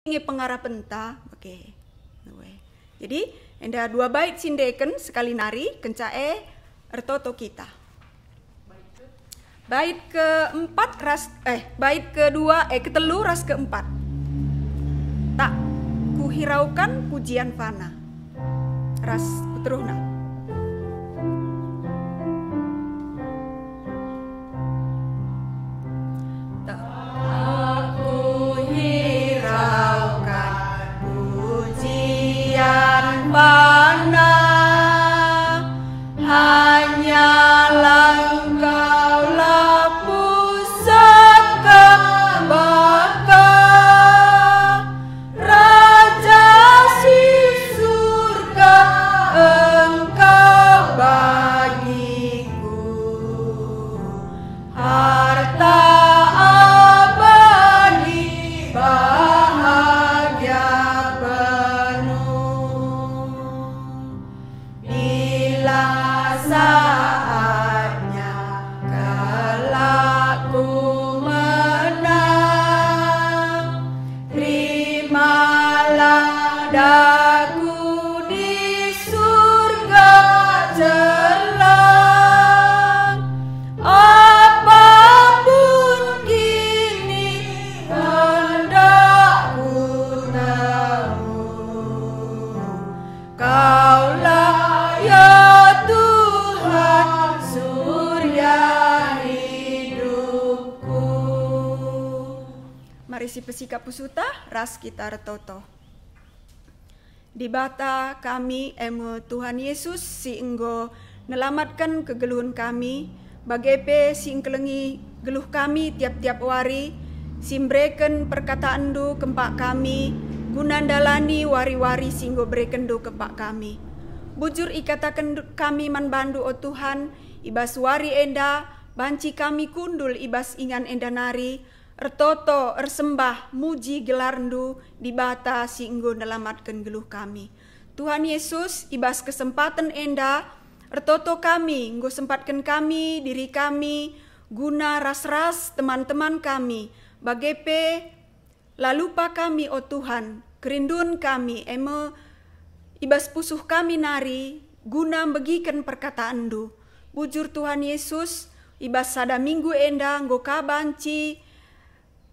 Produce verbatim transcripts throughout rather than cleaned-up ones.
nge pengarapenta. Oke. Jadi, enda dua bait si ndeken sekali nari, kenca e ertoto kita. Bait keempat ras, eh, bait kedua, eh, ketelu ras keempat. Tak kuhiraukan pujian fana. Ras keterusna. Tak kuhiraukan pujian fana, hanyalah Engkaulah pusat kebakta, Raja si Surga, Engkau bagiku, harta abadi, bahagia penuh. Bila saatnya kelak ku menang, terimalah daku di surga jelang. Apapun kini hendakku tahu, Kaulah, ya Tuhan, surya hidupku. Mari sipesikap pusuhta ras kita ertoto. Dibata kami, e me Tuhan Yesus, si enggo nelamatken kegeluhen kami, bage pe si engkelengi geluh kami tiap-tiap wari, si mbereken perkataenNdu kempak kami, guna ndalani wari-wari si enggo berekenNdu kempak kami. Bujur ikataken kami man bandu, o Tuhan, i bas wari enda banci kami kundul i bas ingan enda nari, ertoto, ersembah, muji gelarNdu, Dibata si enggo nelamatken geluh kami. Tuhan Yesus, i bas kesempaten enda, ertoto kami, enggo sempatken kami, diri kami, guna ras-ras teman-teman kami, bage pe la lupa kami, o Tuhan, kerindun kami, e me i bas pusuh kami nari, guna mbegiken perkataenNdu. Bujur Tuhan Yesus, i bas sada minggu enda enggo ka banci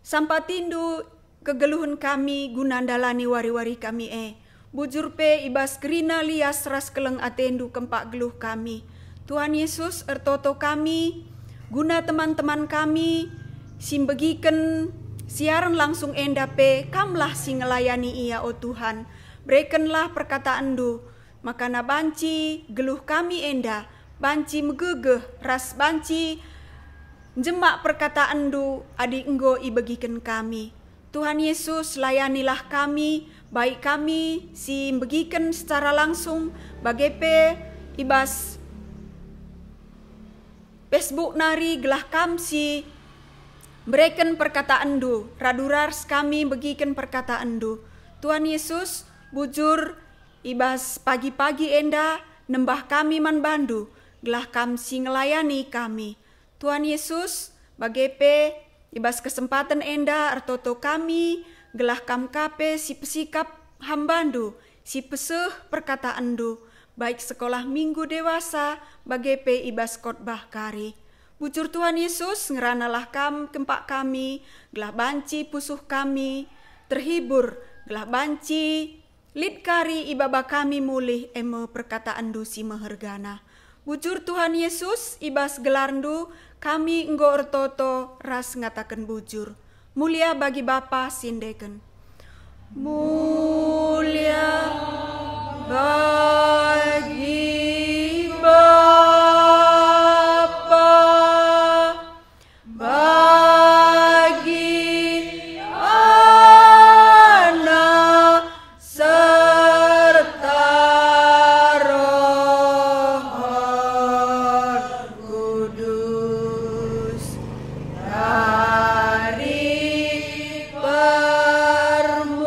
sampatiNdu kegeluhen kami guna ndalani wari-wari kami e. Bujur pe i bas kerina lias ras keleng ateNdu kempak geluh kami. Tuhan Yesus, ertoto kami, guna teman-teman kami si mbegiken siaren langsung enda pe, Kamlah si ngelayani ia, o Tuhan. Berekenlah perkataenNdu, makana banci geluh kami enda banci megegeh ras banci njemak perkataenNdu adi enggo ibegiken kami. Tuhan Yesus, layanilah kami, baik kami si mbegiken secara langsung, bage pe i bas Facebook nari, gelah Kam si mbereken perkataenNdu, radu ras kami mbegiken perkataenNdu. Tuhan Yesus, bujur i bas pagi-pagi enda nembah kami man bandu, gelah Kam si ngelayani kami. Tuhan Yesus, bage pe i bas kesempaten enda ertoto kami, gelah Kam ka pe si pesikap hambandu, si peseh perkataenndu, baik sekolah minggu dewasa, bage pe i bas khotbah kari. Bujur Tuhan Yesus, ngeranalah Kam kempak kami, gelah banci pusuh kami terhibur, gelah banci lit kari ibaba kami mulih, e me perkataenndu si mehergana. Bujur Tuhan Yesus, i bas gelarndu kami enggo ertoto ras ngataken bujur. Mulia bagi Bapa si ndeken. Mulia bagi Bapa, bagi Anak, serta Roh Kudus, dari permulaan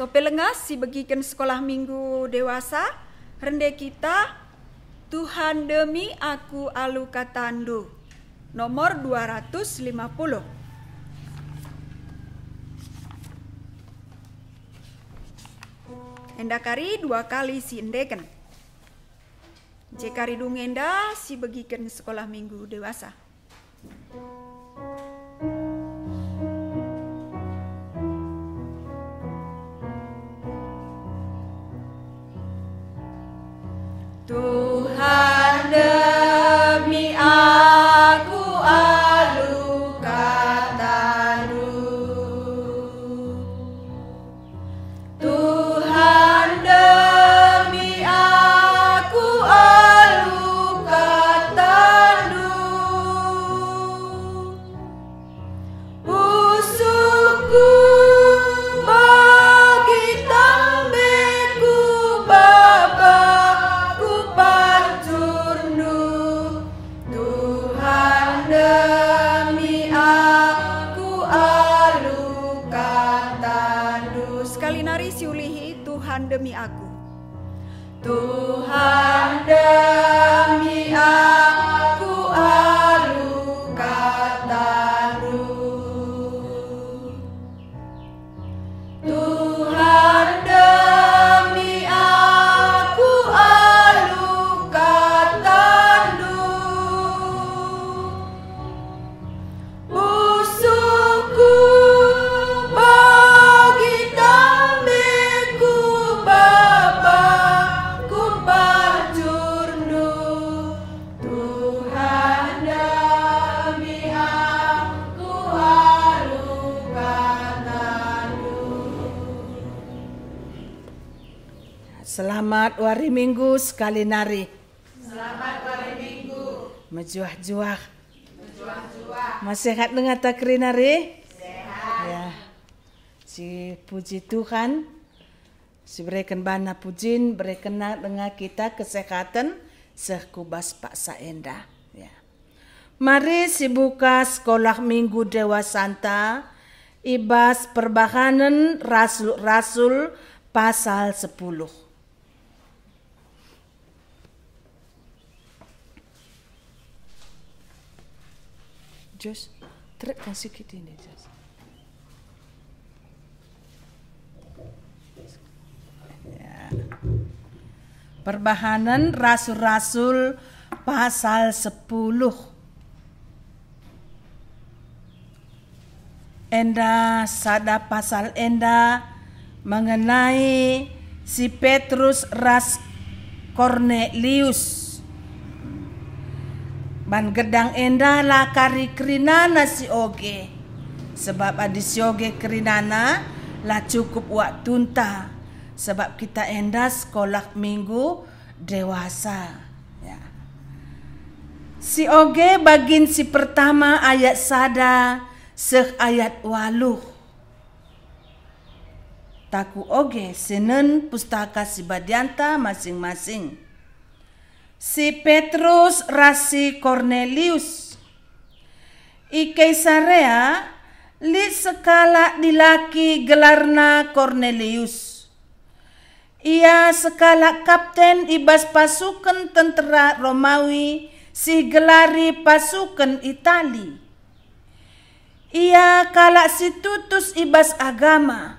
Tope lengas sibegiken sekolah minggu dewasa, rende kita, Tuhan demi aku alu katandu, nomor dua ratus lima puluh. Enda kari dua kali siendeken. Je kari dung enda sibegiken sekolah minggu dewasa. Tuhan demi aku alu katandu. Tuhan demi aku alu katandu. Pusuhku bagi tambeku Bapa ku pancurndu. Tuhan demi aku alu katandu. Sekali nari siulihi, Tuhan demi aku. Tuhan demi aku alu katandu. Tuhan demi aku alu katandu. Pusuhku bagi tambeku Bapa ku pancurndu. Tuhan demi aku alu katandu. Selamat wari Minggu sekali nari. Selamat wari Minggu. Mejuah-juah. Mejuah-juah. Masih sehat denga ta kerina nari? Sehat. Ya. Sipuji Tuhan. Sibereken bana pujin, berekenna denga kita kesehaten seh ku bas paksa enda. Ya. Mari sibuka sekolah minggu dewasanta i bas Perbahanen Rasul-Rasul pasal sepuluh. Jos, terapkan sikit ini, Jos. Ya. Perbahanen Rasul-Rasul pasal sepuluh. Enda sada pasal enda mengenai si Petrus ras Kornelius. Ban gedang enda la kari kerinana si oge, sebab adi si oge kerinana la cukup waktunta, sebab kita enda sekolah minggu dewasa. Ya. Si oge bagin si pertama ayat sada seh ayat waluh. Taku oge senen Pustaka Si Badianta masing-masing. Si Petrus ras si Kornelius. I Kaisarea lit sekalak dilaki gelarna Kornelius. Ia sekalak kapten i bas pasuken tentera Romawi si gelari pasuken Itali. Ia kalak si tutus i bas agama.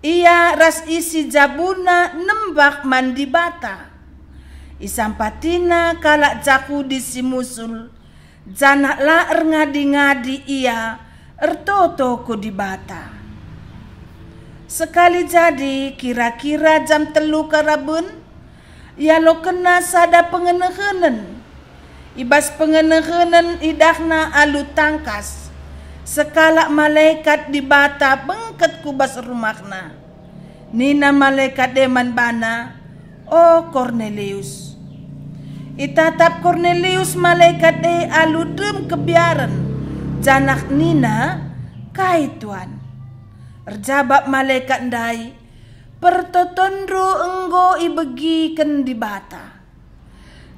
Ia ras isi jabuna nembah man Dibata. Isampatina kalak Jahudi si musul, janah la erngadi-ngadi ia ertoto ku Dibata. Sekali jadi, kira-kira jam telu karaben, ialokenna sada pengenehenen. I bas pengenehenen idahna alu tangkas, sekalak malekat Dibata bengket ku bas rumahna. Nina malekat e man bana, "O Kornelius." Itatap Kornelius malekat e alu dem kebiaren, janah nina, "Kai, Tuan?" Erjabap malekat ndai, "Pertotonndu enggo ibegiken Dibata.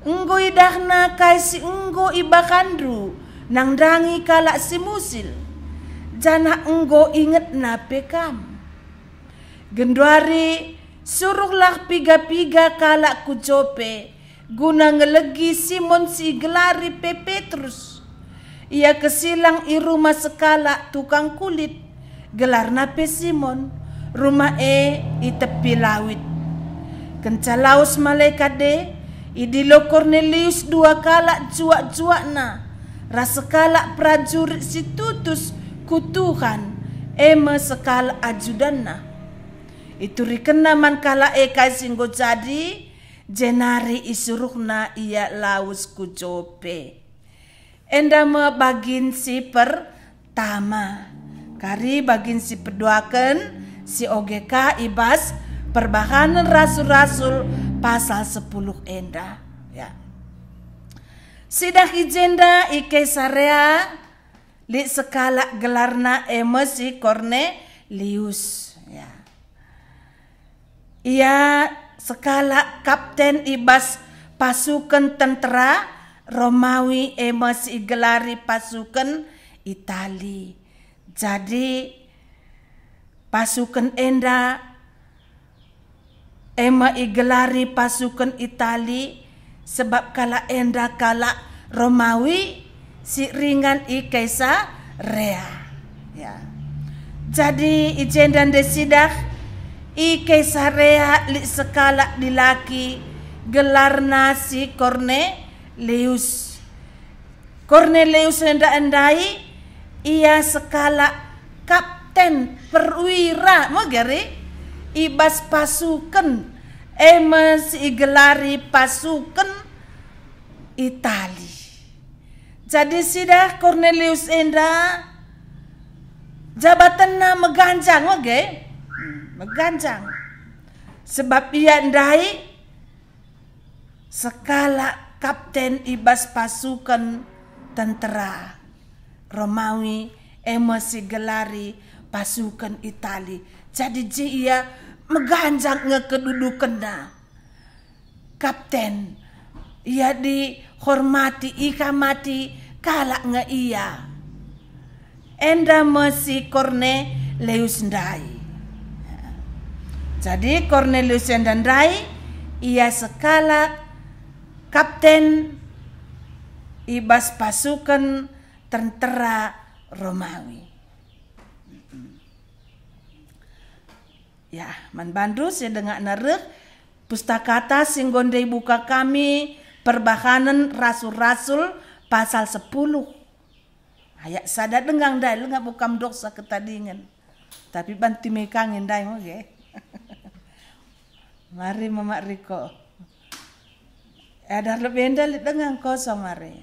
Enggo idahna kai si enggo ibahanndu nandangi kalak si musil, janah enggo ingetna pe kam. Genduari suruhlah piga-piga kalak ku Jope guna ngelegi Simon si igelari pe Petrus. Ia kesilang i rumah sekalak tukang kulit, gelarna pe Simon, rumah e i tepi lawit. Kenca lawes malekat e, idilo Kornelius dua kalak juak-juakna ras sekalak perajurit si tutus ku Tuhan, e me sekalak ajudanna. Iturikenna man kalak e kai si enggo jadi, jenari isuruhna ia lawes ku Jope. Enda me bagin si pertama. Kari bagin si peduaken, si oge ka i bas Perbahanen Rasul-Rasul pasal sepuluh enda. Ya. Sidah i jenda i Kaisarea, lit sekalak gelarna e me si Kornelius. Ya. Ia sekalak kapten i bas pasuken tentera Romawi, e me si igelari pasuken Itali. Jadi, pasuken enda e me igelari pasuken Itali, sebab kalak enda kalak Romawi si ringan i Kaisarea. Ya. Jadi, i jenda ndai sidah, i Kaisarea lit sekalak dilaki, gelarna si Kornelius. Kornelius enda ndai, ia sekalak kapten perwira, me gari, i bas pasuken, e me si igelari pasuken Itali. Jadi sidah Kornelius enda jabatenna meganjang, oge? Hmm, meganjang. Sebab ia ndai sekalak kapten i bas pasuken tentera Romawi, e me si gelari pasuken Itali. Jadi je ia meganjang nge kedudukenna. Kapten, ia dihormati, ikamati kalak nge ia. Enda me si Kornelius ndai. Jadi Kornelius enda ndai, ia sekalak kapten i bas pasuken tentera Romawi. Ya, man bandu si dengakna reh, pustakata si enggo ndai buka kami, Perbahanen Rasul-Rasul pasal sepuluh. Ayat sada denga ndai, langa buka dosa ketadingen. Tapi banti me kami ndai, oge. Mari, Mamak Riko. Ada lebe enda lit denga kosong mari.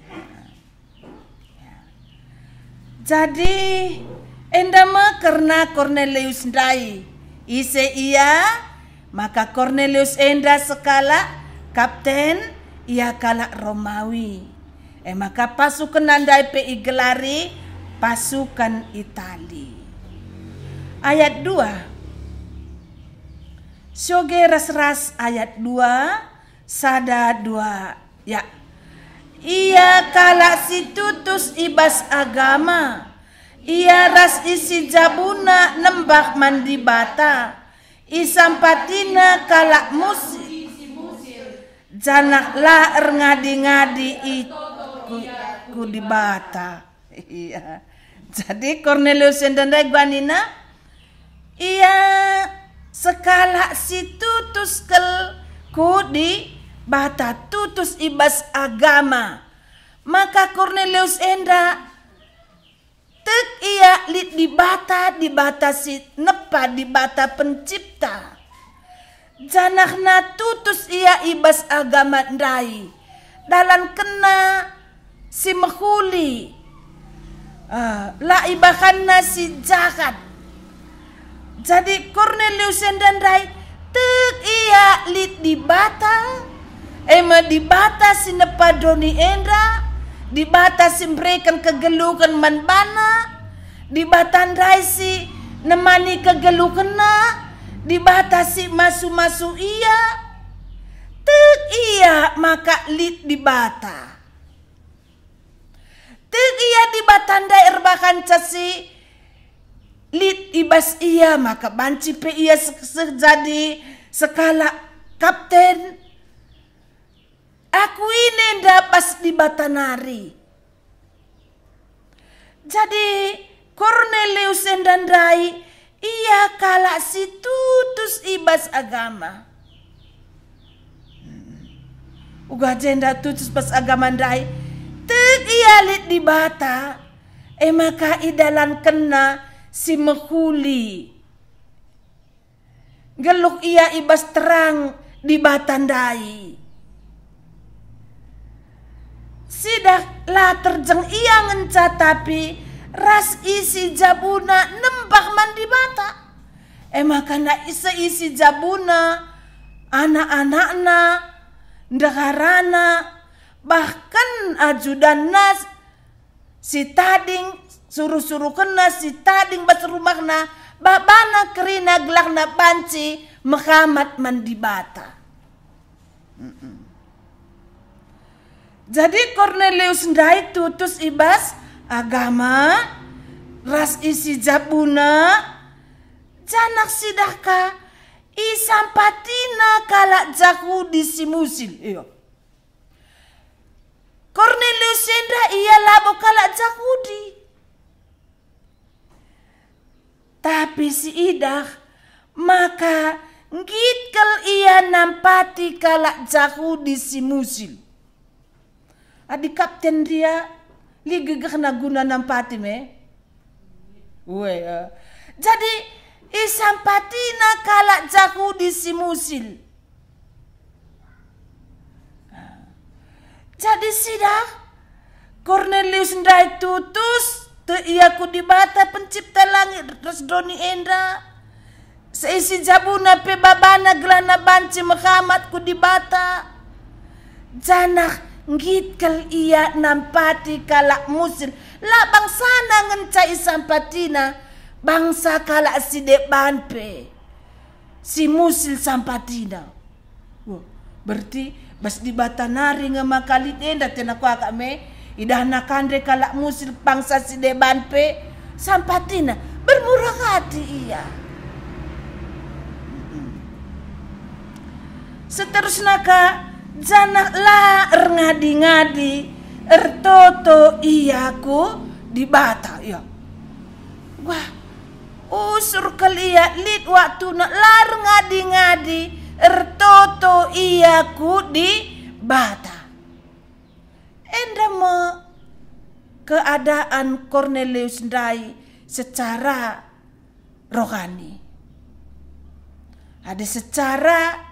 Jadi, enda me kerna Kornelius ndai. Ise ia? Maka Kornelius enda sekalak kapten, ia kalak Romawi. E maka pasukenna ndai pe igelari pasuken Itali. Ayat dua. Soge ras-ras ayat dua, sada, dua, ya. Ia kalak si tutus i bas agama. Ia ras isi jabuna nembah man Dibata. Isampatina kalak Mesir, janah la erngadi-ngadi i ku, ku Dibata. Iya. Jadi Kornelius enda ndai guanina, ia sekalak si tutus kal ku Dibata, tutus i bas agama. Maka Kornelius enda tek ia lit Dibata, Dibata si nepa, Dibata Pencipta. Janahna tutus ia i bas agama ndai, dalankenna si mehuli, ah, la ibahanna si jahat. Jadi Kornelius enda ndai tek ia lit Dibata, e me Dibata si nepa doni enda, Dibata si mbereken kegeluhen man bana, Dibata ndai si nemani kegeluhenna, Dibata si masu-masu ia. Tek ia maka lit Dibata. Tek ia Dibata ndai erbahanca si lit i bas ia, maka banci pe ia seh, seh jadi sekalak kapten. Aku ini enda bas Dibata nari. Jadi, Kornelius enda ndai, ia kalak si tutus i bas agama. Uga jenda tutus bas agama ndai, tek ia lit Dibata, e maka idalankenna si mehuli. Nggeluh ia i bas terang Dibata ndai. Sidah la terjeng ia ngenca, tapi ras isi jabuna nembah man Dibata. E maka na ise isi jabuna, anak-anakna, ndeharana, bahkan ajudanna si tading, suruh-suruhenna si tading bas rumahna, babana kerina gelahna banci mehamat man Dibata. Mm-mm. Jadi Kornelius ndai tutus i bas agama ras isi jabuna, janah sidah ka isampatina kalak Jahudi si musil. Iyo. Kornelius enda ia labo kalak Jahudi. Tapi siidah maka nggit kal ia nampati kalak Jahudi si musil. Adi kapten ndia, lit gegehna guna nampati me? Ue, eh. Jadi, isampatina kalak Jahudi si musil. Jadi sidah, Kornelius ndai tutus, tek ia ku Dibata pencipta langit ras doni enda. Seisi jabuna pe babana gelahna banci mehamat ku Dibata. Janah nggit kal ia nampati kalak musil, la bangsana ngenca isampatina, bangsa kalak si deban pe si musil sampatina. Wah, berarti bas Dibata nari nge maka lit enda tena kuakap me, idahna kande kalak musil bangsa si deban pe sampatina, bermurah hati ia. Seterusna ka, janah la erngadi-ngadi, ertoto ia ku Dibata. Ya. Wah, usur kal ia lit waktuna la erngadi-ngadi, ertoto ia ku Dibata. Enda me keadaan Kornelius ndai secara rohani. Adi secara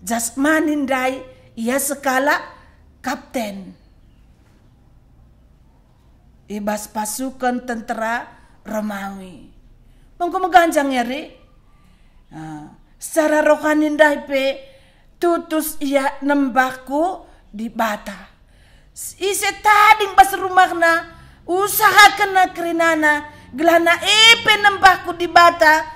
jasmani ndai ia sekalak kapten i bas pasuken tentera Romawi. Mengko meganjang ia, ri? Ah, secara rohani ndai pe tutus ia nembah ku Dibata. Ise tading bas rumahna, usahakenna kerinana, gelahna e pe nembah ku Dibata,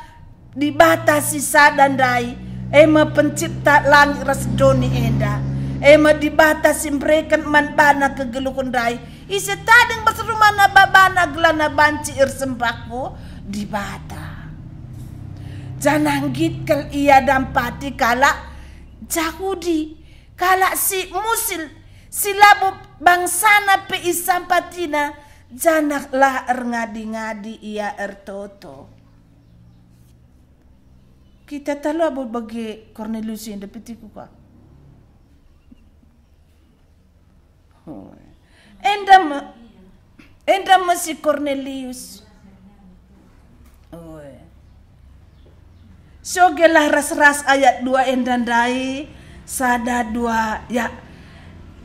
Dibata si sada ndai, e me pencipta langit ras doni enda, e me Dibata si mbereken man bana kegeluhen ndai. Ise tading bas rumahna babana gelahna banci ersembah ku Dibata. Janah nggit kal ia nampati kalak Jahudi, kalak si musil, si labo bangsana pe isampatina, janah la erngadi-ngadi ia ertoto. Kita talo abo bage Kornelius enda pitiku ka. Enda me, enda me si Kornelius. Sogelah ras-ras ayat dua enda ndai, sada dua, ya.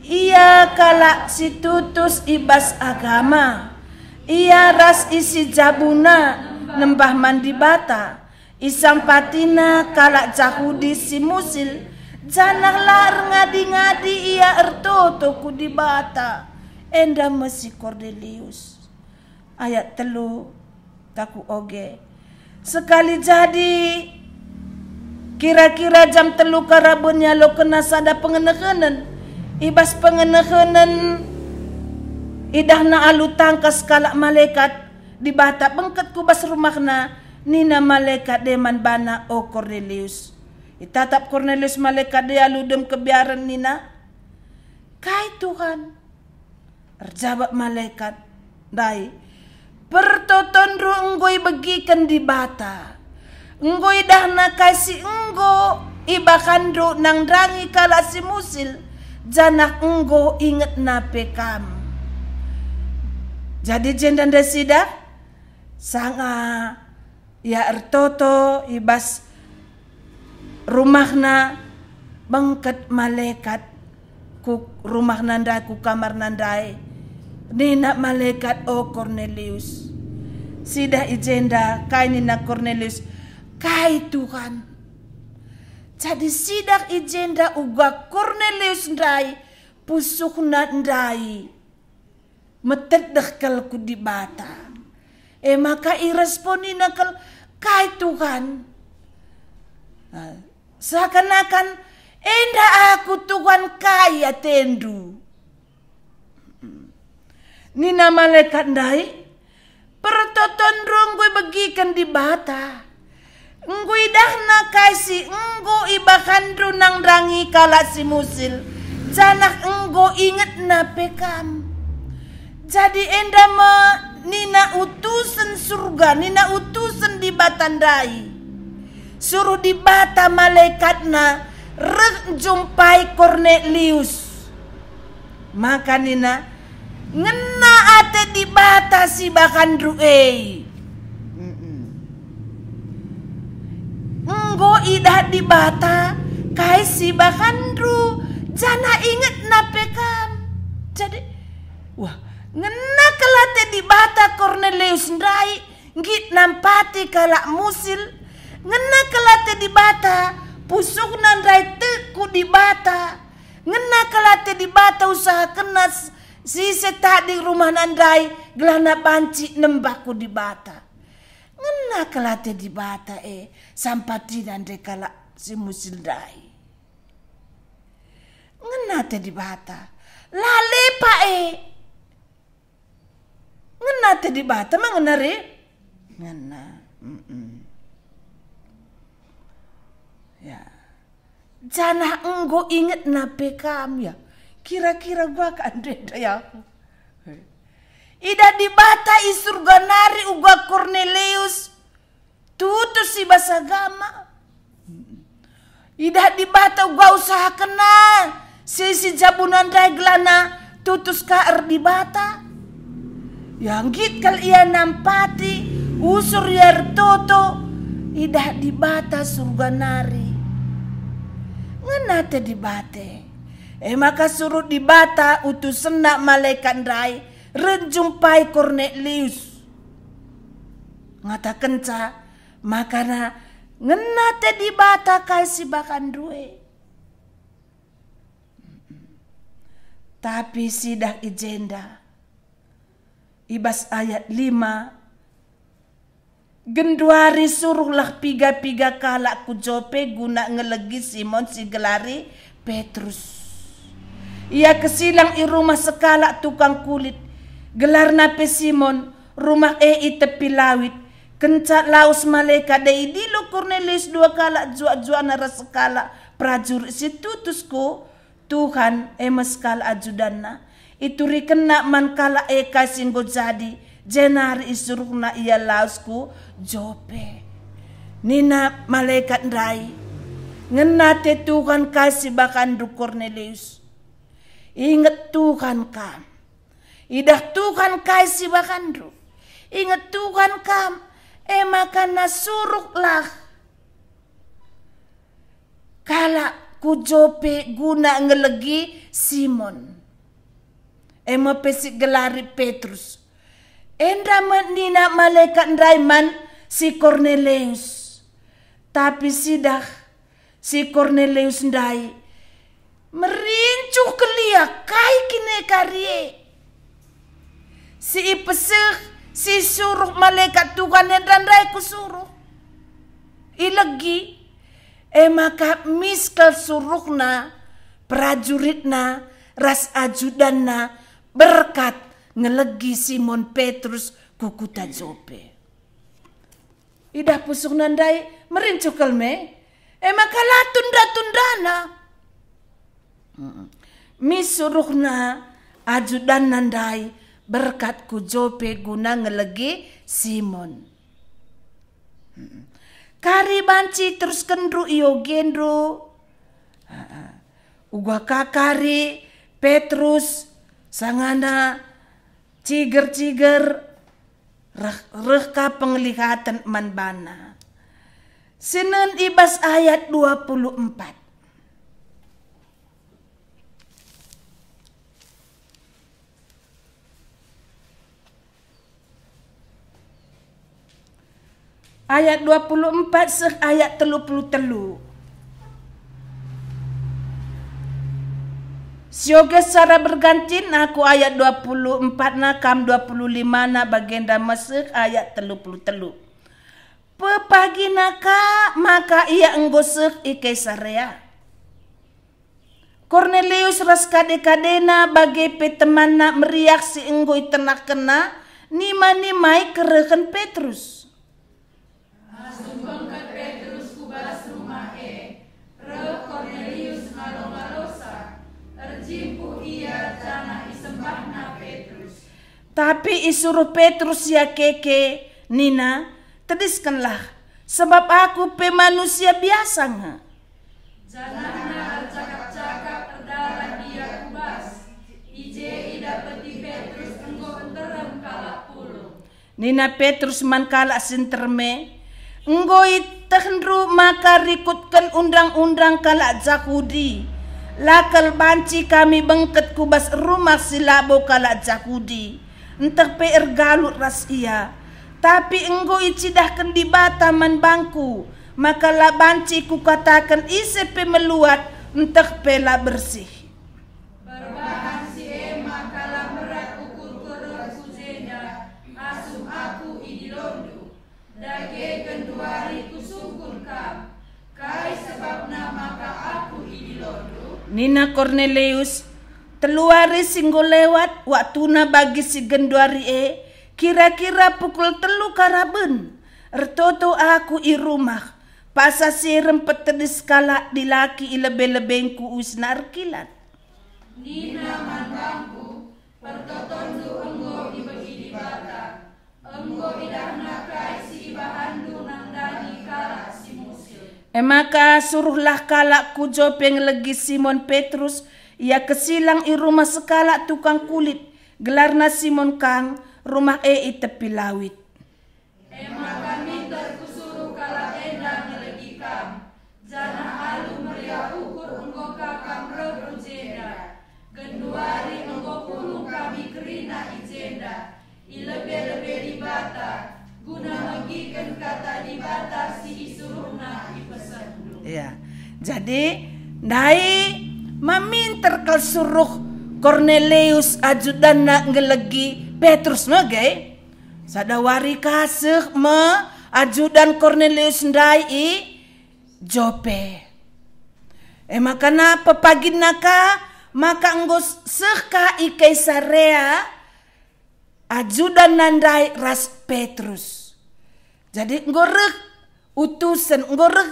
Ia kalak si tutus i bas agama. Ia ras isi jabuna nembah man Dibata. Isampatina kalak Jahudi si musil, janah la erngadi-ngadi ia ertoto ku Dibata. Enda me si Kornelius. Ayat telu, taku oge. Sekali jadi, kira-kira jam telu karaben ialokenna sada pengenehenen. I bas pengenehenen, idahna alu tangkas kalak malekat, Dibata bengket ku bas rumahna, nina malekat e man bana, "O Kornelius." Itatap Kornelius malekat e alu dem kebiaren nina, "Kai, Tuhan?" Erjabap malekat ndai, "Pertotonndu enggo ibegiken Dibata. Enggo idahNa kai si enggo ibakanndu nandangi kalak si musil, janah enggo ingetNa pe kam." Jadi jenda ndai sidah, sanga ia ertoto i bas rumahna, bengket malekat ku rumahna ndai, ku kamarna ndai. Nina malekat, "O Kornelius." Sidah i jenda, kai nina Kornelius? "Kai, Tuhan?" Jadi sidah i jenda uga Kornelius ndai, pusuhna ndai metedeh kal ku Dibata. E maka iresponina kal, "Kai, Tuhan?" Nah, seakan-akan, "Enda aku, Tuhan, kai atendu?" Nina malekat ndai, "Pertotonndu enggo ibegiken Dibata. Enggo idahNa kai si enggo ibakanndu nandangi kalak si musil, janah enggo ingetNa pe kam." Jadi enda me nina utusen Surga, nina utusen Dibata ndai, "Suruh Dibata malekatNa reh njumpai Kornelius." Maka nina, "Ngena ate Dibata si bakanndu e. Mm-mm. Enggo idah Dibata kai si bakanndu, janah ingetNa pe kam." Jadi, wah, ngena kal ate Dibata Kornelius ndai, nggit nampati kalak musil. Ngena kal ate Dibata, pusuhna ndai tek ku Dibata. Ngena kal ate Dibata usahakenna s-, si setadi rumahna ndai gelahna banci nembah ku Dibata. Ngena kal ate Dibata e sampatina ndai kalak si musil ndai. Ngena ate Dibata. La lepak e. Ngena ate Dibata ma ngena re? Ngena. Mm-mm. Ya. Janah enggo ingetNa pe kam, ya. Kira-kira gua ka ndenda ya. Idah Dibata i Surga nari uga Kornelius tutus i bas agama. Idah Dibata uga usahakenna si, si jabuna ndai gelahna tutus ka erdibata. Ya, nggit kal ia nampati, usur ia ertoto, idah Dibata Surga nari. Ngena ate Dibata. E maka suruh Dibata utusenna malekat ndai reh njumpai Kornelius. Ngatakenca, makana ngena ate Dibata kai si bakanndu e. Tapi sidah i jenda, i bas ayat lima, genduari suruhlah piga-piga kalak ku Jope guna ngelegi Simon si gelari Petrus. Ia kesilang i rumah sekalak tukang kulit, gelarna pe Simon, rumah e i tepi lawit. Kenca lawes malekat e, idilo Kornelius dua kalak juak-juakna ras sekalak perajurit si tutus ku Tuhan, e me sekalak ajudanna. Iturikenna man kalak e kai si enggo jadi, jenari isuruhna ia lawes ku Jope. Nina malekat ndai, "Ngena ate Tuhan kai si bakanndu, Kornelius. Inget Tuhan kam. Idah Tuhan kai si bakanndu. Inget Tuhan kam, e maka na suruhlah kalak ku Jope guna ngelegi Simon, e me pe si gelari Petrus." Enda me nina malekat ndai man si Kornelius. Tapi sidah si Kornelius ndai merincuh kal ia, kai kin e kari e. Si ipeseh, si suruh malekat Tuhan enda ndai kusuruh. Ilegi, e maka mis kal suruhna perajuritna ras ajudanna berkat ngelegi Simon Petrus ku kuta Jope. Idah pusuhna ndai merincuh kal me, e maka la tunda-tundana. Mm-mm. Mi suruhna ajudanna ndai berkat ku Jope guna ngelegi Simon. Mm-mm. Kari banci teruskenndu iogendu? Uga ka kari Petrus sangana ciger-ciger reh, reh ka pengelihaten man bana. Sinen i bas ayat dua puluh empat. Ayat dua puluh empat seh ayat telu puluh telu. Sioge secara bergantin, aku ayat dua puluh empat na, kam dua puluh lima na, bagenda meseh ayat telu puluh telu. Pepagina ka maka ia enggo seh i Kaisarea. Kornelius ras kade-kadena, bage pe temanna meriah si enggo itenahkenna, nima-nimai kerehen Petrus. Asum bengket Petrus ku bas rumah e, reh Kornelius ngalo-ngalosa, erjimpuh ia janah isembahna Petrus. Tapi isuruh Petrus ia keke, nina, "Tediskenlah, sebab aku pe manusia biasa nge." Janahna ercakap-cakap erdalan ia ku bas. I je idapeti Petrus enggo nterem kalak pulung. Nina Petrus man kalak si nterem e, "Enggo itehndu maka rikutken undang-undang kalak Jahudi, la kal banci kami bengket ku bas rumah si labo kalak Jahudi, ntah pe ergalut ras ia. Tapi enggo icidahken Dibata man bangku maka la banci kukataken ise pe meluat ntah pe la bersih." Perbahan si e maka la mberat ukurku reh ku jenda asum aku idilondu. Dage genduari kusungkun kam, kai sebabna maka aku idilondu? Nina Kornelius, "Telu wari si enggo lewat, waktuna bagi si genduari e, kira-kira pukul telu karaben, ertoto aku i rumah, paksa si e rempet tedis kalak dilaki i lebe-lebengku uisna erkilat." Nina man bangku, "Pertotonndu enggo ibegi Dibata, enggo idahNa kai si ibahanndu nandangi kalak si musil." E maka suruhlah kalak ku Jope ngelegi Simon Petrus, ia kesilang i rumah sekalak tukang kulit, gelarna Simon kang, rumah e i tepi lawit. E maka minter kusuruh kalak enda ngelegi kam, janah alu meriah ukur enggo ka kam reh ku jenda. Genduari enggo pulung kami kerina i jenda, i lebe-lebe Dibata, guna megiken kata Dibata si isuruhNa i pesehndu. Ya, jadi ndai ma minter kal suruh Kornelius ajudanna ngelegi Petrus mege. Sada wari ka seh me ajudan Kornelius ndai i Jope. E maka na pepaginna ka maka enggo seh ka i Kaisarea ajudanna ndai ras Petrus. Jadi enggo reh utusen, enggo reh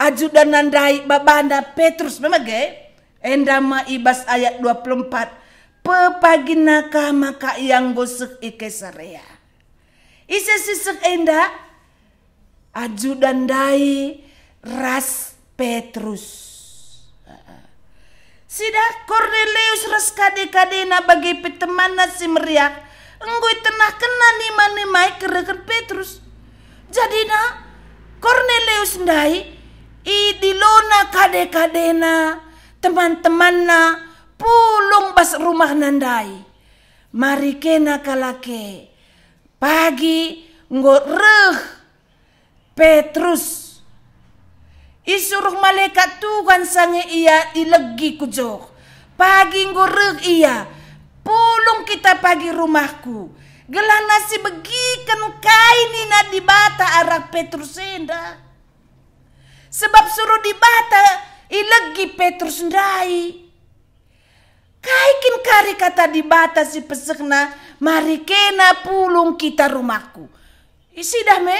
ajudanna ndai babana Petrus, memang ge? Enda me i bas ayat dua puluh empat, pepaginna ka maka ia enggo seh i Kaisarea. Ise si seh enda? Ajudan ndai ras Petrus. Sida Kornelius ras kade-kadena bage pe temanna si meriah enggo itenahkenna nima-nimai kerehen Petrus. Jadina Kornelius ndai idilona kade-kadena, teman-temanna pulung bas rumahna ndai. Mari kena kalak e, pagi enggo reh Petrus. Isuruh malekat Tuhan sange ia ilegi ku joh. Pagi enggo reh ia, "Pulung kita pagi rumahku, gelah nasi begiken kai nina Dibata arah Petrus enda." Sebab suruh Dibata ilegi Petrus ndai. Kai kin kari kata Dibata si pesehna Mari kena pulung kita rumahku. Isidah me,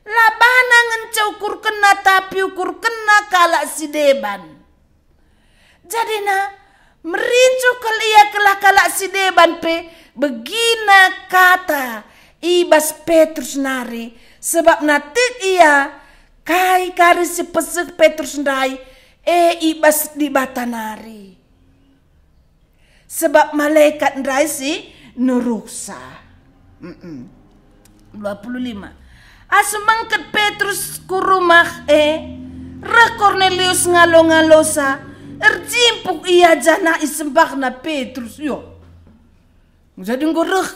la bana ngenca ukurkenna, tapi ukurkenna kalak si deban. Jadina, merincuh kal ia, gelah kalak si deban pe begina kata i bas Petrus nari, sebabna tek ia kai kari si peseh Petrus ndai, e i bas Dibata nari. Sebab malekat ndai si nuruhsa. Mm-mm. Dua puluh lima. Asum bengket Petrus ku rumah e, reh Kornelius ngalo-ngalosa, erjimpuk ia janah isembahna Petrus. Yo. Jadi enggo reh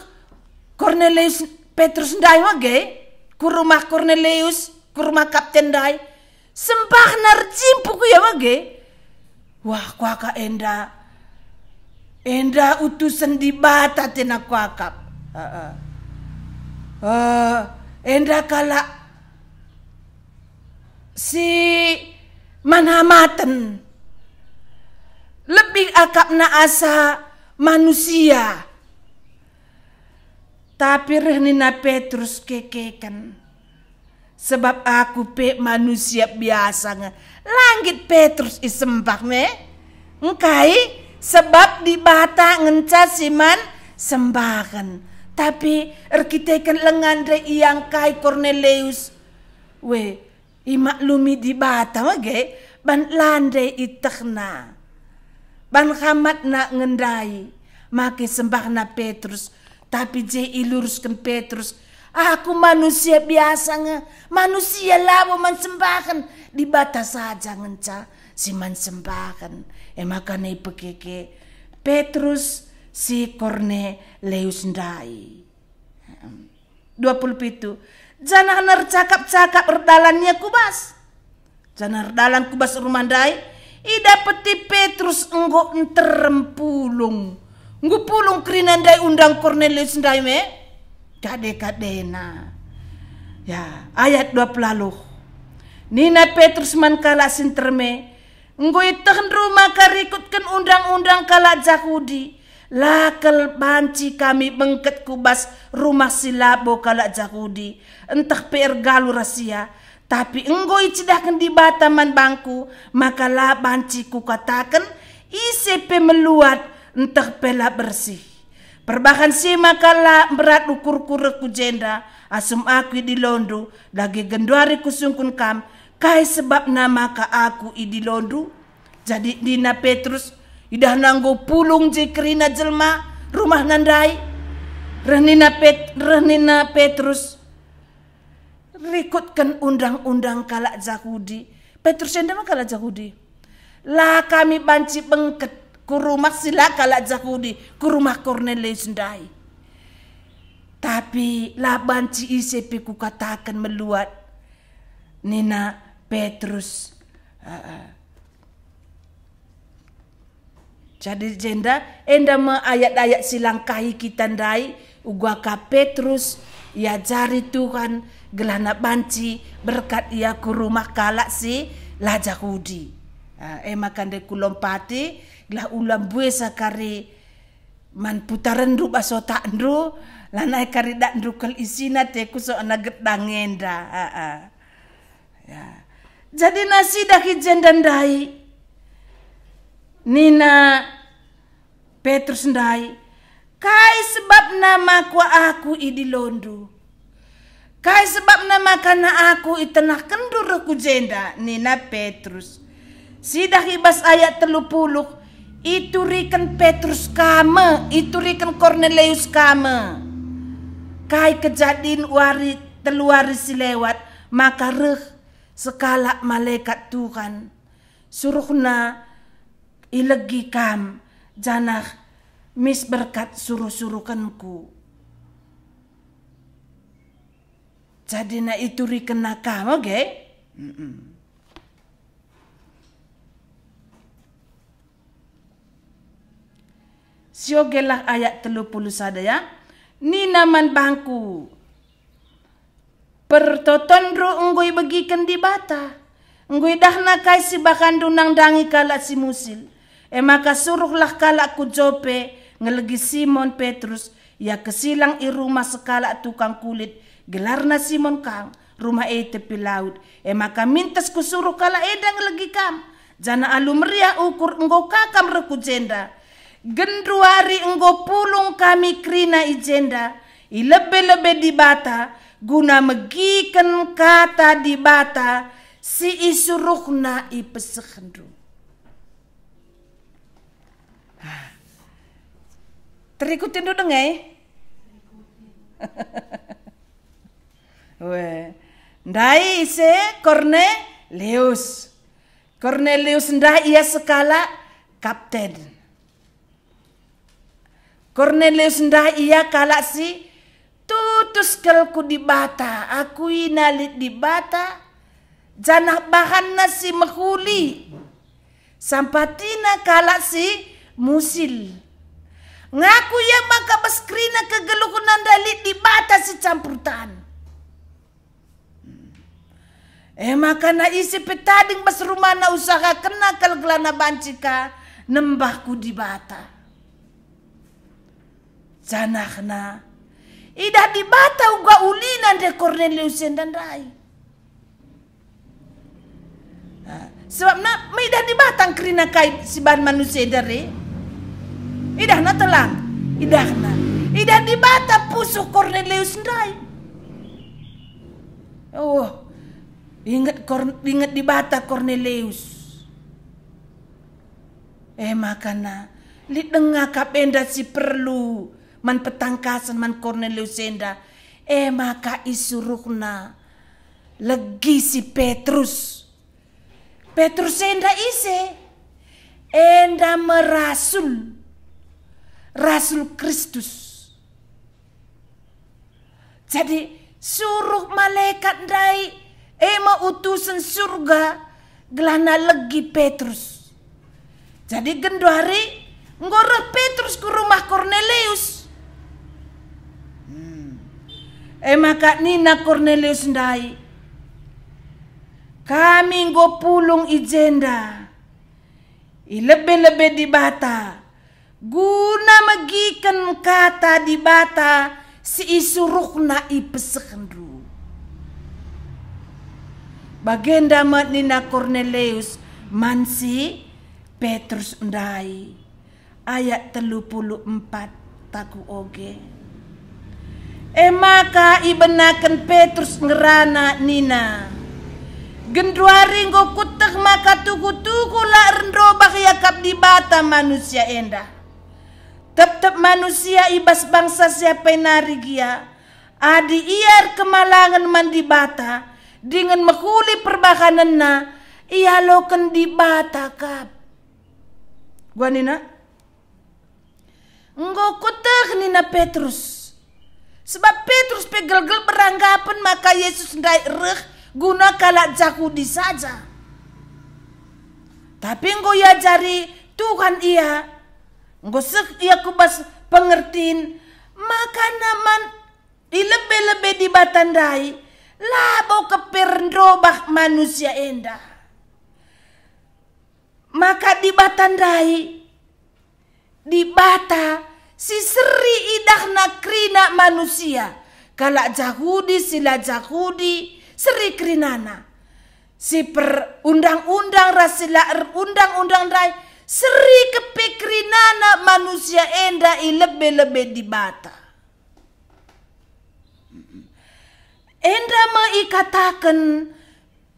Kornelius, Petrus ndai mage ku rumah Kornelius, ku rumah kapten ndai. Sembahna erjimpuk ia mage. Wah, kuakap enda, enda utusen Dibata, tena kuakap. Heeh. Eh, enda kalak si man hamaten. Lebih akapna asa manusia. Tapi reh nina Petrus kekeken, "Sebab aku pe manusia biasa nge." La nggit Petrus isembah me. Engkai? Sebab Dibata ngenca si man sembahen. Tapi erkiteken lenga ndai ia ngkai Kornelius. We, imaklumi Dibata mage, ban la ndai itehna. Ban hamatna nge ndai, make sembahna Petrus, tapi je ilurusken Petrus, "Aku manusia biasa nge, manusia labo man sembahen, Dibata saja ngenca si man sembahen." E maka ipekeke Petrus si Kornelius ndai. Dua puluh pitu. Janah ercakap-cakap erdalan ia ku bas. Janah erdalan ku bas rumah ndai, idapeti Petrus enggo nterem pulung. Enggo pulung kerina ndai undang Kornelius ndai me? Kade-kadena. Ya, ayat dua puluh. Nina Petrus man kalak si nterem e, "Enggo ietehndu maka rikutken undang-undang kalak Jahudi. La kal banci kami bengket ku bas rumah si labo kalak Jahudi, ntah pe ergalu ras ia. Tapi enggo icidahken Dibata man bangku, maka la banci kukataken ise pe meluat ntah pe la bersih. Perbahan si maka la mberat ukurku reh ku jenda, asum aku idilondu, dage genduari kusungkun kam, kai sebabna maka aku idilondu?" Jadi nina Petrus, idahna enggo pulung je kerina jelma rumahna ndai, reh nina Pet-, reh nina Petrus, "Rikutken undang-undang kalak Jahudi." Petrus enda me kalak Jahudi. "La kami banci bengket ku rumah si la kalak Jahudi, ku rumah Kornelius ndai. Tapi la banci ise pe kukataken meluat," nina Petrus. Heeh. Jadi jenda, enda me ayat-ayat si langkahi kita ndai, uga ka Petrus iajari Tuhan gelahna banci berkat ia ku rumah kalak si la Jahudi. Ah, e maka ndai kulompati, gelah ula mbuesa kari man putarenndu bas otakndu, lanai kari datndu kal isina teku soalna gedang enda. Ah, ah. Ya. Jadi nasidah i jenda ndai. Nina Petrus ndai, "Kai sebabna maka aku idilondu? Kai sebabna maka na aku itenahkenndu reh ku jenda?" nina Petrus. Sidah i bas ayat telu puluh, ituriken Petrus ka me, ituriken Kornelius ka me. Kai kejadin wari, telu wari si lewat, maka reh sekalak malekat Tuhan. Suruhna, "Ilegi kam, janah mis berkat suruh-suruhkenku." Jadina iturikenna ka me, ge? Mm-mm. Siogelah ayat telu puluh sada, ya. Nina man bangku, "Pertotonndu enggo ibegiken Dibata. Enggo idahNa kai si bahanndu nandangi kalak si musil. E maka suruhlah kalak ku Jope ngelegi Simon Petrus, Ia kesilang i rumah sekalak tukang kulit, gelarna Simon kang, rumah e tepi laut. E maka mintes kusuruh kalak enda ngelegi kam, janah alu meriah ukur enggo ka kam reh ku jenda. Genduari enggo pulung kami kerina i jenda, i lebe-lebe Dibata, guna megiken kata Dibata si isuruhNa ipesehndu. Terikutindu denga e? Weh, ndai ise Kornelius. Kornelius ndai ia sekalak kapten. Kornelius ndai ia kalak si tutus kal ku Dibata, akuina lit Dibata, janah bahanna si mehuli. Sampatina kalak si musil. Ngaku ia maka bas kerina kegeluhna ndai lit Dibata si campur tan. E maka na ise pe tading bas rumahna usahakenna kal gelahna banci ka nembah ku Dibata. Janahna, idah Dibata uga ulina ndai Kornelius enda ndai. Ah, sebabna meidah Dibata kerina kai si bahan manusia enda re. Idahna telang, idahna. Idah Dibata pusuh Kornelius ndai. Oh, inget Kor-, inget Dibata Kornelius. E maka na, lit denga kap enda si perlu man petangkasen man Kornelius enda. E maka isuruhna legi si Petrus. Petrus enda ise? Enda me rasul, rasul Kristus. Jadi, suruh malekat ndai, e me utusen surga, gelahna legi Petrus. Jadi, genduari enggo reh Petrus ku rumah Kornelius. Hmm. E maka nina Kornelius ndai, "Kami enggo pulung i jenda, i lebe-lebe Dibata, guna megiken kata Dibata si isuruhNa ipesehndu." Bagenda me nina Kornelius man si Petrus ndai. Ayat telu puluh empat taku oge. E maka ibenaken Petrus ngerana nina, "Genduari enggo kueteh maka tuhu-tuhu la erndobah iakap Dibata manusia enda. Tep-tep manusia i bas bangsa si apai nari gia, adi ia erkemalangen man Dibata dingen mehuli perbahanenna, ialoken Dibata kap." Gua nina, "Enggo kueteh," nina Petrus. Sebab Petrus pe gelgel beranggapen maka Jesus ndai reh guna kalak Jahudi saja. Tapi enggo iajari Tuhan ia, enggo seh ia ku bas pengertin, maka man i lebe-lebe Dibata ndai labo kepe erndobah manusia enda. Maka Dibata ndai, Dibata si seri idahna kerina manusia, kalak Jahudi, si la Jahudi, seri kerinana. Si perundang-undang ras si la erundang-undang ndai, seri kepe kerinana manusia enda i lebe-lebe Dibata. Enda me ikataken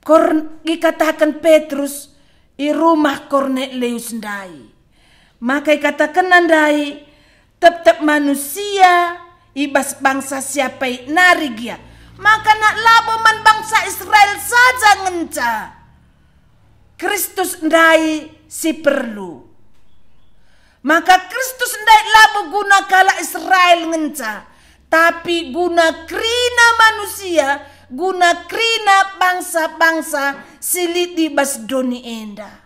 Kor-, ikataken Petrus i rumah Kornelius ndai. Maka ikatakenna ndai, "Tep-tep manusia i bas bangsa si apai nari gia, maka nak labo man bangsa Israel saja ngenca Kristus ndai si perlu." Maka Kristus ndai labo guna kalak Israel ngenca, tapi guna kerina manusia, guna kerina bangsa-bangsa si lit i bas doni enda.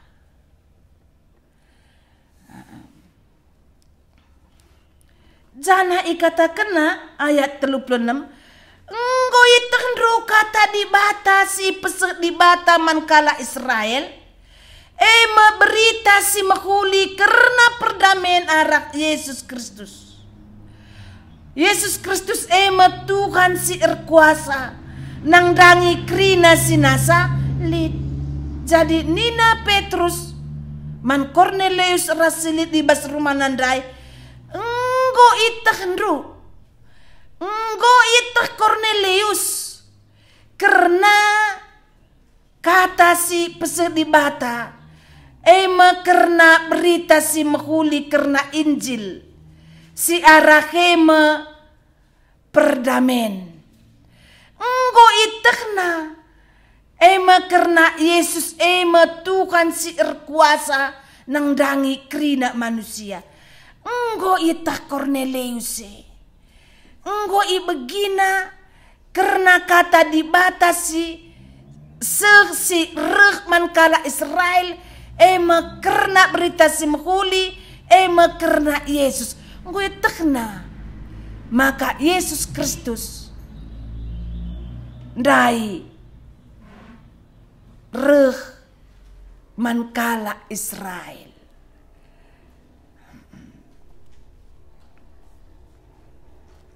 Janah ikatakenna, ayat telu puluh enem, "Enggo ietehndu kata Dibata si ipeseh Dibata man kalak Israel, e me berita si mehuli kerna perdamen arah Jesus Kristus. Jesus Kristus e me Tuhan si erkuasa, nandangi kerina si nasa lit. Jadi nina Petrus man Kornelius ras si lit i bas rumahna ndai, "Enggo ietehndu, enggo ieteh Kornelius kerna kata si peseh Dibata, e me kerna Berita Si Mehuli kerna Injil, si arah e me perdamen. Enggo ietehna, e me kerna Jesus e me Tuhan si erkuasa nandangi kerina manusia." Enggo ieteh Kornelius e. Enggo ibegina kerna kata Dibata si seh si reh man kalak Israel, e me kerna Berita Si Mehuli, e me kerna Jesus. Enggo ietehna maka Jesus Kristus ndai reh man kalak Israel.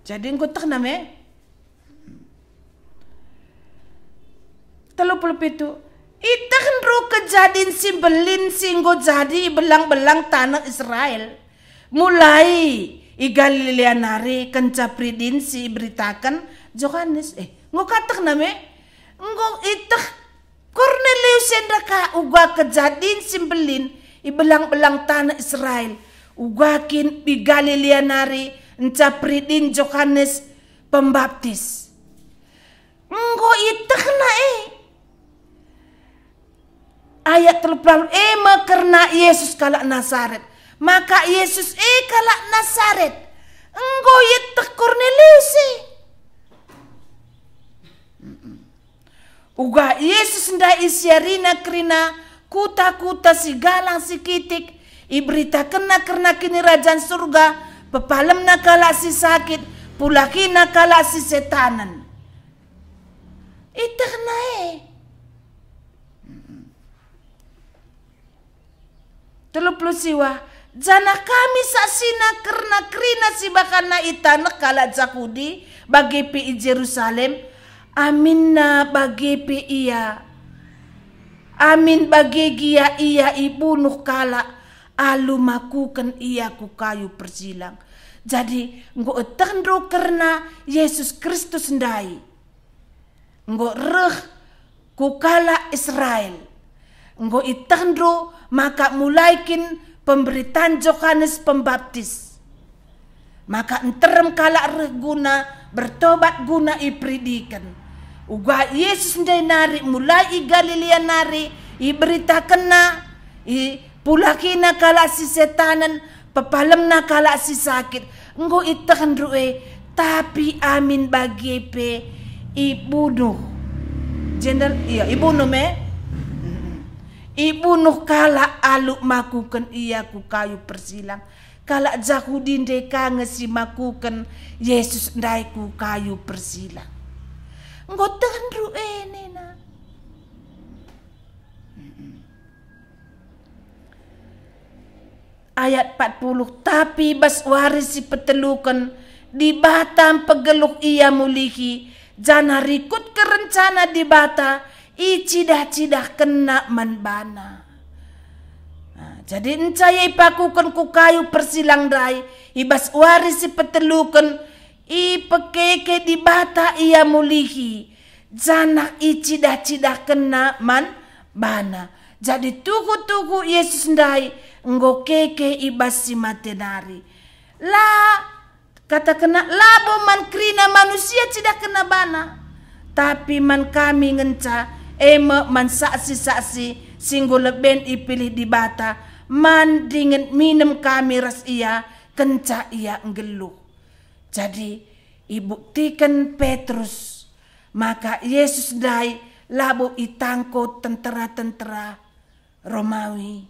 Jadi enggo ietehna me. Telu puluh pitu. Ietehndu kejadin si mbelin si enggo jadi i belang-belang taneh Israel, mulai i Galilea nari kenca peridin si iberitaken Johanes. Eh, enggo ka ietehna me? Enggo ieteh Kornelius enda ka uga kejadin si mbelin i belang-belang taneh Israel, uga kin i Galilea nari kenca peridin Johanes Pembaptis. Enggo ietehna e. Ayat telu puluh, e me kerna Jesus kalak Nasaret. Maka Jesus e kalak Nasaret enggo ieteh Kornelius e. Uga Jesus ndai isiarina kerina kuta-kuta si galang si kitik, iberitakenna kerna Kinirajan Surga, pepalemna kalak si sakit, pulahina kalak si setanen. Ietehna e. Telu puluh siwah, janah kami saksina kerna kerina si ibahanna i taneh kalak Jahudi, bage pe i Jerusalem, aminna bage pe ia. Amin bage gia ia ibunuh kalak alu makuken ia ku kayu persilang. Jadi, enggo ietehndu kerna Jesus Kristus ndai. Enggo reh ku kalak Israel. Enggo ietehndu maka mulai kin pemberitan Johanes Pembaptis, maka nterem kalak reh guna bertobat guna iperidiken. Uga Jesus ndai nari mulai i Galilea nari iberitakenna, ipulahina kalak si setanen, pepalemna kalak si sakit, enggo ietehndu e, tapi amin bage pe ibunuh. Jendal, iya, ibunuh me. Ibunuh kalak alu makuken ia ku kayu persilang. Kalak Jahudi ndai ka nge si makuken Jesus ndai ku kayu persilang. Enggo ietehndu e nina. Ayat empat puluh, tapi bas wari si peteluken Dibata mpegeluh ia mulihi, janah rikutken rencana Dibata icidah-cidahkenna man bana. Nah, jadi enca ia ipakuken ku kayu persilang ndai, i bas wari si peteluken ipekeke Dibata ia mulihi, janah icidah-cidahkenna man bana. Jadi tuhu-tuhu Jesus ndai enggo keke i bas si mate nari. La, katakenna, labo man kerina manusia cidahkenna bana, tapi man kami ngenca, e me man saksi-saksi si enggo leben ipilih Dibata, man dingen minem kami ras ia kenca ia nggeluh. Jadi, ibuktiken Petrus maka Jesus ndai labo itangko tentera-tentera Romawi.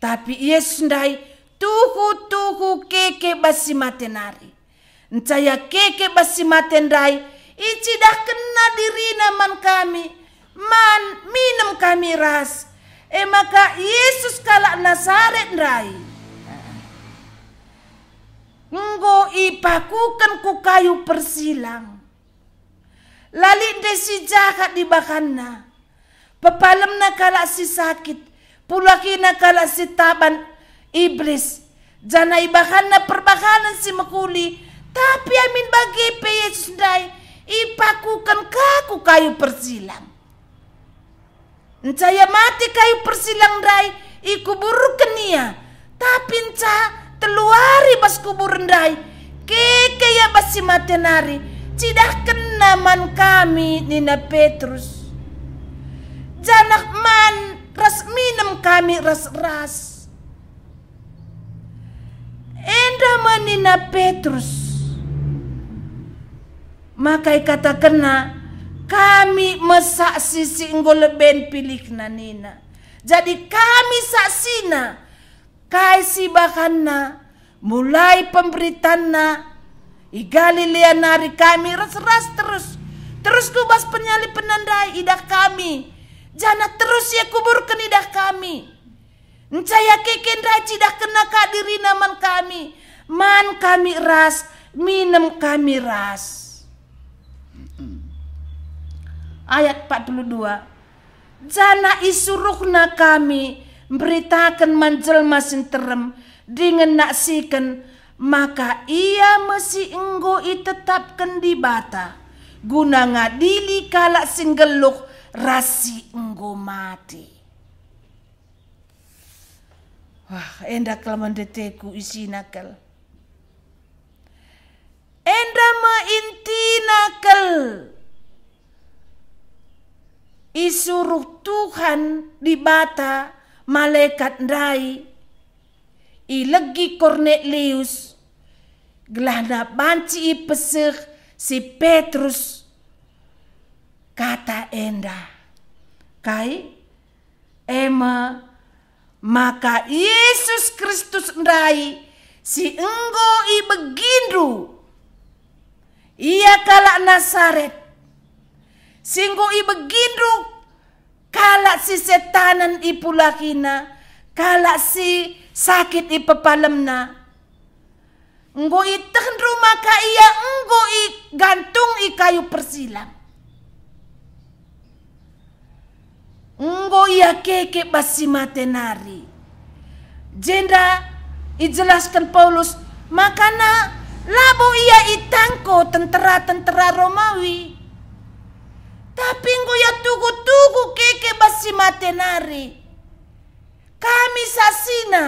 Tapi Jesus ndai tuhu-tuhu keke bas si mate nari. Enca ia keke bas si mate ndai, icidahkenna dirina man kami, man minem kami ras. E maka Jesus kalak Nasaret ndai. Enggo ipakuken ku kayu persilang. La lit ndai si jahat ibahanna. Pepalemna kalak si sakit, pulakina kalak si taban iblis, janah ibahanna perbahanen si mehuli, tapi amin bage pe Jesus ndai ipakuken ka ku kayu persilang. Enca ia mate kayu persilang ndai, ikuburken ia. Tapi enca telu wari bas kubur ndai, keke ia bas si mate nari, cidahkenna man kami, nina Petrus. Janah man ras minem kami ras-ras. Enda me nina Petrus. Maka ikatakenna, "Kami me saksi si enggo leben pilihna," nina. Jadi kami saksina, kai si ibahanna, mulai pemberitanna i Galilea nari kami ras-ras terus, terus ku bas penyalipenna ndai idah kami, janah terus ia kuburken idah kami. Enca ia keke ndai cidahkenna ka dirina man kami, man kami ras, minem kami ras. Ayat empat puluh dua, janah isuruhna kami mberitaken man jelma si nterem dingen naksiken maka ia me si enggo itetapken Dibata guna ngadili kalak si nggeluh ras si enggo mate. Wah, enda kal me ndeteku isina kal. Enda me intina kal. Isuruh Tuhan Dibata malekat ndai ilegi Kornelius gelahna banci ipeseh si Petrus kata enda. Kai? E me maka Yesus Kristus ndai si enggo ibegindu, ia kalak Nasaret, si enggo ibegindu kalak si setanen ipulahina, kalak si sakit ipepalemna. Enggo ietehndu maka ia enggo igantung i kayu persilang. Enggo ia keke bas si mate nari. Jenda ijelasken Paulus makana labo ia itangko tentera-tentera Romawi. Tapi enggo ia tugu-tugu keke bas si mate nari. Kami saksina.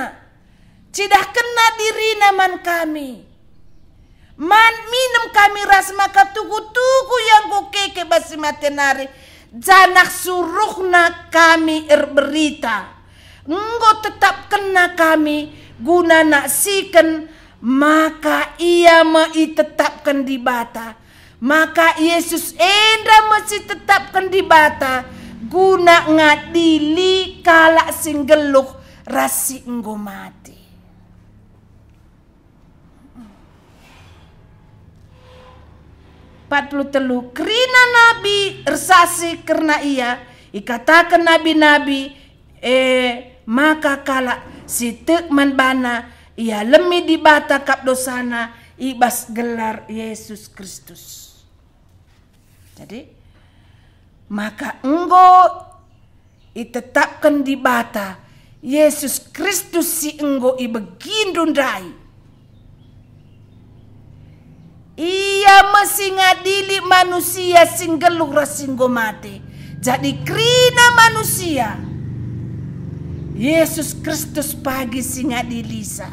Cidahkenna dirina man kami. Man minem kami ras maka tugu-tugu ia enggo keke bas si mate nari, janah suruhna kami erberita. Enggo tetapkenna kami guna naksiken maka ia me itetapken Dibata. Maka Yesus enda me si tetapken Dibata guna ngadili kalak si nggeluh ras si enggo mate. Empat puluh telu, kerina nabi ersaksi kerna ia, ikataken nabi-nabi, e, maka kalak si tek man bana ialemi Dibata kap dosana i bas gelar Yesus Kristus. Jadi, maka enggo itetapken Dibata Yesus Kristus si enggo ibegindu ndai. Ia me si ngadili manusia si nggeluh ras si enggo mate. Jadi kerina manusia, Yesus Kristus pagi si ngadilisa.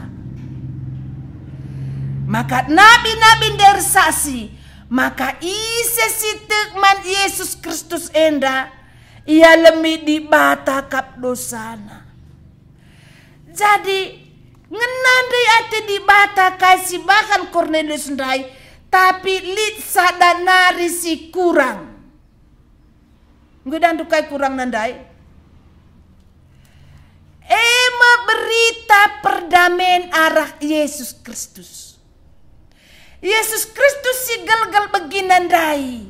Maka nabi-nabi ndai ersaksi, maka ise si tek man Yesus Kristus enda, ialemi Dibata kap dosana. Jadi, ngena ndai ate Dibata kai si ibahan Kornelius ndai, tapi lit sada nari si kurang. Enggo idahndu kai kurangna ndai? E me berita perdamen arah Yesus Kristus. Yesus Kristus si gelgel begina ndai.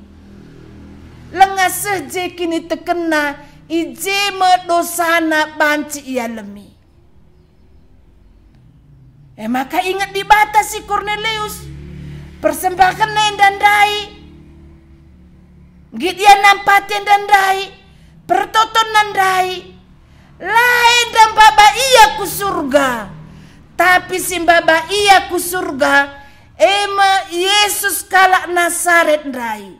Langa seh je kinitekenna, i je me dosana banci ialemi. E maka inget Dibata si Kornelius, persembahenna enda ndai, nggit ia nampati enda ndai, pertotonna ndai, la enda mbaba ia ku Surga, tapi si mbaba ia ku Surga, e me Yesus kalak Nasaret ndai,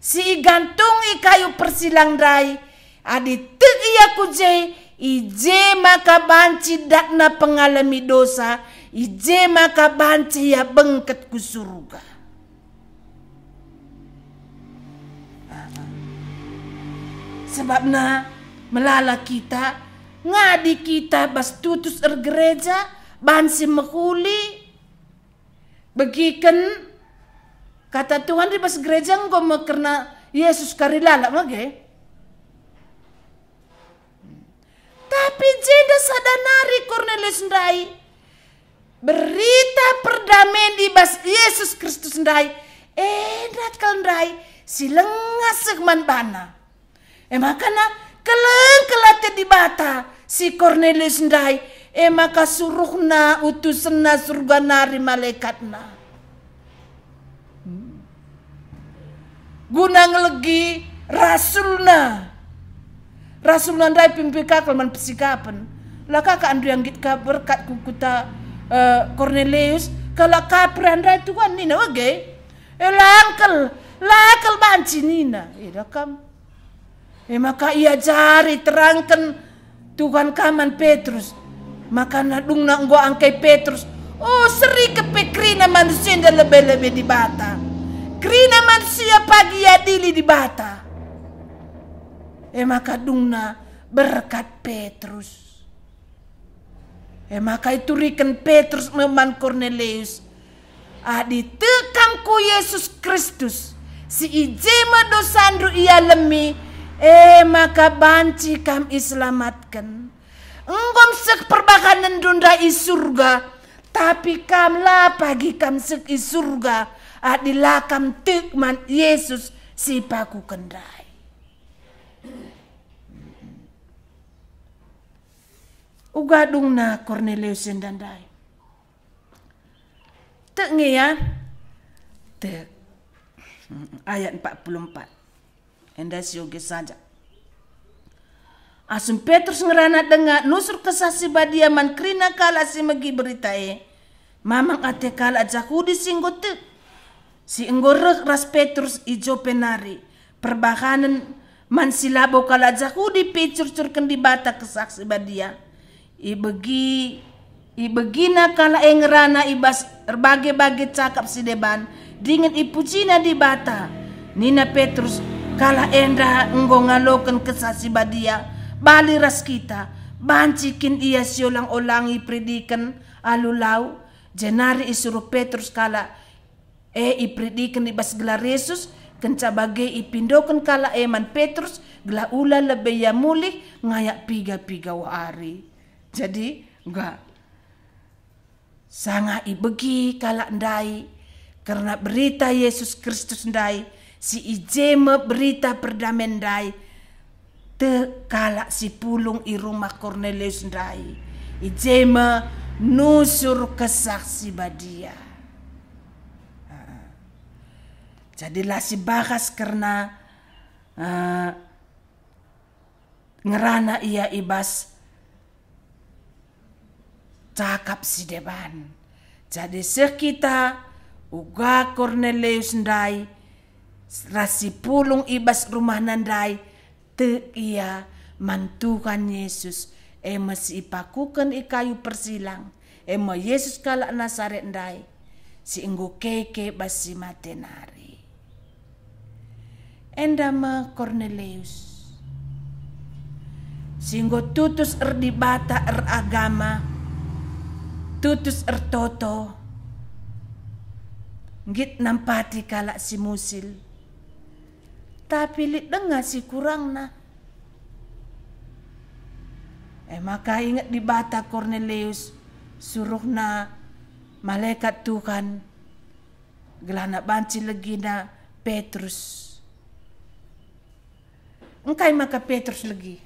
si igantung i kayu persilang ndai. Adi tek ia ku je, i je maka banci datna pengalemi dosa, i je maka banci ia bengket ku Surga. Sebabna melala kita, ngadi kita bas tutus ergereja, banci mehuli, begiken kata Tuhan i bas gereja enggo me kerna Yesus kari lalap, mage. Tapi jenda sada nari Kornelius ndai, berita perdamen i bas Yesus Kristus ndai, enda kal ndai si langa seh man bana. E maka na keleng kal ate Dibata si Kornelius ndai, e maka suruhna utusenna Surga nari malaikatna. Guna ngelegi rasulna. Rasulna ndai pembe ka kal man pesikapen. La ka ka andu ia nggit ka berkat ku kuta, eh, Kornelius, kalak kafir ndai Tuhan nina, oge. E la kal, la kal banci nina. Eda kam. E maka iajari terangken Tuhan ka man Petrus. Maka nadungna enggo angkai Petrus, oh, seri kepe kerina manusia enda lebe-lebe Dibata. Kerina manusia pagi iadili Dibata. E maka dungna berkat Petrus. E maka ituriken Petrus me man Kornelius, "Adi tek kam ku Yesus Kristus, si i je me dosandu ialemi, e maka banci kam iselamatken. Enggo seh perbahanenndu ndai i Surga, tapi kam la pagi kam seh i Surga, adi la kam tek man Yesus si ipakuken ndai." Uga dungna Kornelius enda ndai. Tek nge ia? Tek. Ayat empat puluh empat. Enda sioge saja. Asum Petrus ngerana denga nusur Kesah Si Badia man kerina kalak si megi berita e, mamang ate kalak Jahudi si enggo tek, si enggo reh ras Petrus i Jope nari, perbahanen man si labo kalak Jahudi pe icurcurken Dibata Kesah Si Badia. Ibegi, ibegina kalak e ngerana i bas erbage-bage cakap si deban, dingen ipujina Dibata. Nina Petrus, "Kalak enda enggo ngaloken Kesah Si Badia, bali ras kita. Banci kin ia siolang-olangi peridiken alu lau?" Jenari isuruh Petrus kalak e iperidiken i bas gelar Yesus, kenca bage ipindoken kalak e man Petrus, gelah ula lebe ia mulih ngayak piga-piga wari. Jadi, enggak. Sanga ibegi kalak ndai kerna berita Yesus Kristus ndai, si i je me berita perdamen ndai, tek kalak si pulung i rumah Kornelius ndai, i je me nusur Kesah Si Badia. Jadi la sibahas kerna, eh, ngerana ia i bas cakap si deban. Jadi seh kita uga Kornelius ndai ras si pulung i bas rumahna ndai, tek ia man Tuhan Yesus, e me si ipakuken i kayu persilang, e me Yesus kalak Nasaret ndai, si enggo keke bas si mate nari. Enda me Kornelius, si enggo tutus erdibata, eragama, tutus ertoto, nggit nampati kalak si musil. Tapi lit denga si kurangna. E maka inget Dibata Kornelius, suruhna malekat Tuhan, gelahna banci legina Petrus. Engkai maka Petrus legi?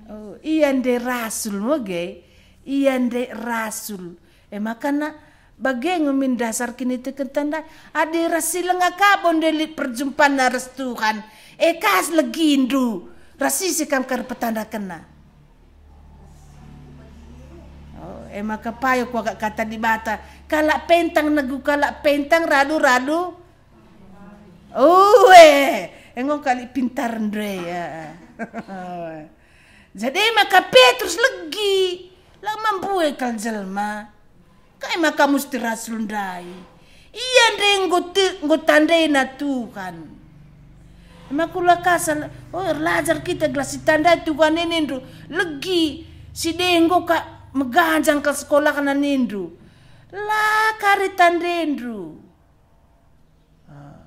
Oh, Ia ndai rasul, moge. Ia ndai rasul. E makana bage nge min dasar kinitekenta ndai. Adi ras si langa ka bo ndai lit perjumpanna ras Tuhan, e ka legindu, ras ise kam kari petandakenna? Oh, e maka payo kuakap kata Dibata, kalak pentang negu kalak pentang, radu-radu. Ue, enggo kali pintar ndai, ya. Jadi maka Petrus legi, la mambue kal jelma. Kai maka musti rasul ndai? Ia ndai enggo te-, enggo tandaina Tuhan. Maka ula kasal, oh, erlajar kita gelah sitandai Tuhan e nindu. Legi, si ndai enggo ka meganjang kal sekolahna nindu. La kari tandaindu. Ah.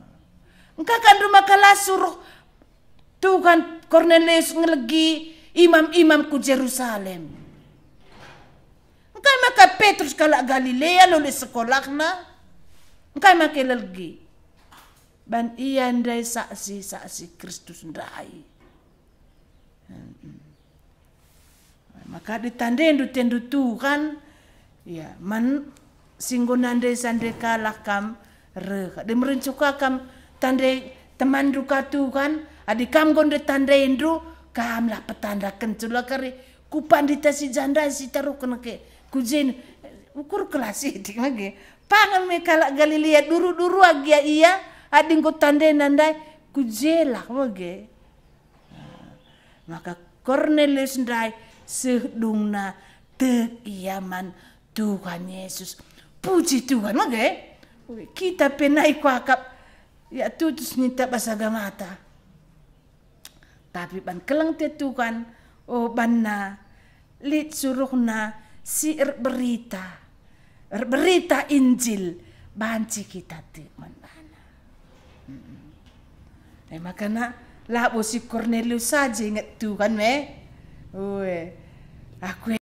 Engka ka ndu maka la suruh Tuhan Kornelius ngelegi imam-imam ku Jerusalem? Engkai maka Petrus kalak Galilea lole sekolahna? Engkai maka legi? Ban ia ndai saksi-saksi Kristus ndai. Maka ditandaindu tendu Tuhan, ya, man si enggo nandai sandai kalak kam reh. Adi merincuh ka kam tandai temanndu ka Tuhan, adi kam enggo ndetandaindu, kamlah petandaken cula kari ku pandita si jandai si taruhken ke. Ku jin, ukur kelas sitik mage. Pangan me kalak Galilea duru-duru agia ia, adi enggo tandaina ndai, ku jelah mage. Maka Kornelius ndai seh dungna tek ia man Tuhan Yesus. Puji Tuhan, mage? Ui, kita pe nai kuakap, ya, tutus ninta bas agamata. Tapi ban keleng te Tuhan, oh, banna lit suruhna si erberita, erberita Injil, banci kita tek man bana. Mm-mm. E makana labo si Kornelius saja inget Tuhan me. Ue, aku